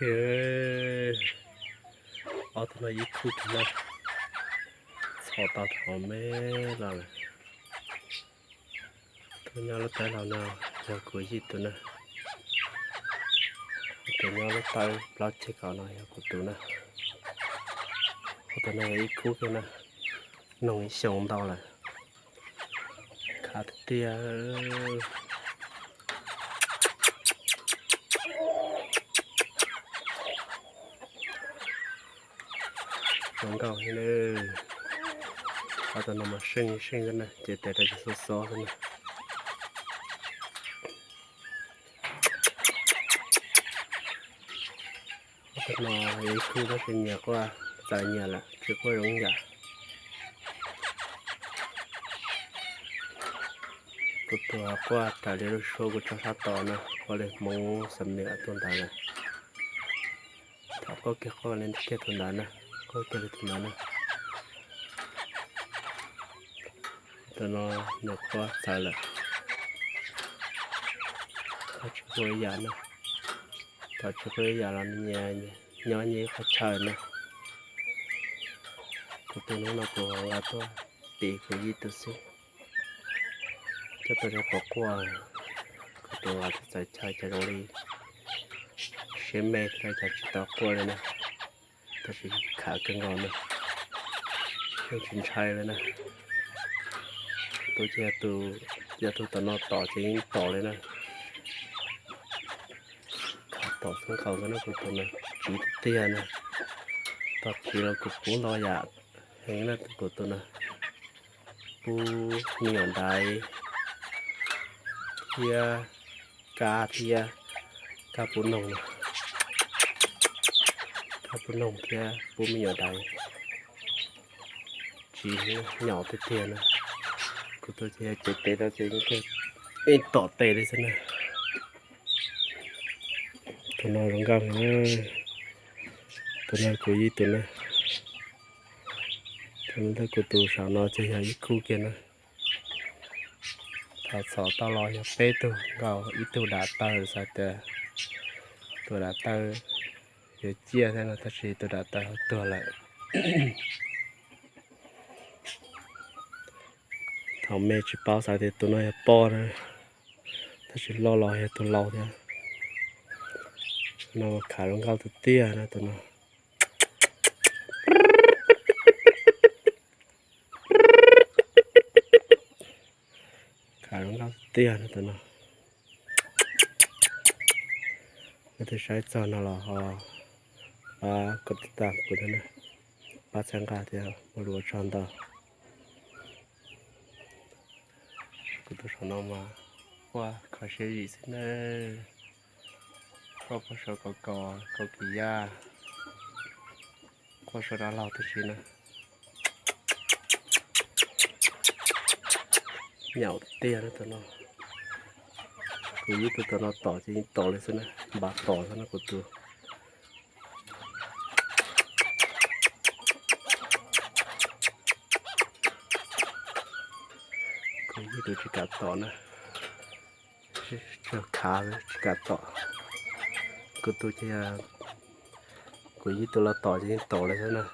Ob tug no ib khub kiag na, txhom tau thaum me los lawm. Tus nyob lub taw laug no yog kuv yij tus na. Tus nyob lub taw plaub ceg kaum no yog kuv tus na. Ob tug no yog ib khub kiag na, noog ib xyoos ntau lawm. Khav tiag tiag. Zoo nkauj heev na. Ob tug no mas seej seej xwb na, ces tes rau ces xob xob xwb na. Ob tug no yog ib khub tab sis nyias quaj txawv nyias lawm tsis quaj zoo yam. Kuv tus quaj raws li lub suab kuv tso sab tod na, quaj li Hmoob xam niam tus ntawd lawm. Thaum quaj kiag quaj li kiag tus ntawd na, quaj kiag li tus ntawd na. Tus no nws quaj txawv lawm. Thaum tsis quaj ib yam na, thaum tsis quaj ib yam los nws nyob nyias ib qhov chaw na. Kuv tus hnub no kuv nqa tuaj pim kuv yij tus xwb. Coj tuaj seb puas quaj. Kuv tus nqa txawv chaw ces zoo li siab me thiab cas tsis tau quaj li na. Tab sis khav kawg nkaus na, yeej tsis ntshai li na. Tus ces yog tus, yog tus tom no tom ces yeej tom li na. Khav tom xeeb nkaus ntawd na, kuv tus no tsiv tiag tiag na. Tom tsiv los kuv pub ntau yam heev na, kuv tus no pub me nyuam ntaiv thiab kab thiab kab pub noog, kab pub noog thiab pub me nyuam ntaiv. Tsiv nyaum tiag tiag na. Kuv tus ces yog cev tes rau ces yeej tom tes li xwb na. Tus no zoo nkauj heev. Tus no kuv yij tus na. Tus no thiab kuv tus saum no ces yog ib khub kiag na. Thaum txhom tau los yog peb tug nkaus ib tug dav taw, xav tias tus dav taw yuav ciaj thiab no tab sis tus dav taw tuag lawm. Thaum me tsis paub xav tias tus no yog poj na, tab sis loj los yog tus laus thiab. No khav zoo nkauj tiag tiag na tus no. Khav zoo nkauj tiag na tus no. Leej twg saib txog no los ho pab kom tij tam kuv thiab na, pab txhawb nqa thiab ua lus ua tsaug ntau. Kuv tus saum no mas quaj kho siab zim xwb na. Quaj puag saum kaum kaum kaum kis yaj, quaj saum dab laug tib si na. Nyaum tiag na tus no. Kuv yij tus tom no tom ces yeej tom li xwb na, npav tom xwb na kuv tus. Kuv yij tus tsis kam tom na, tsuas khav tsis kam tom. Kuv tus ces yog kuv yij tus los tom ces yeej tom li xwb na.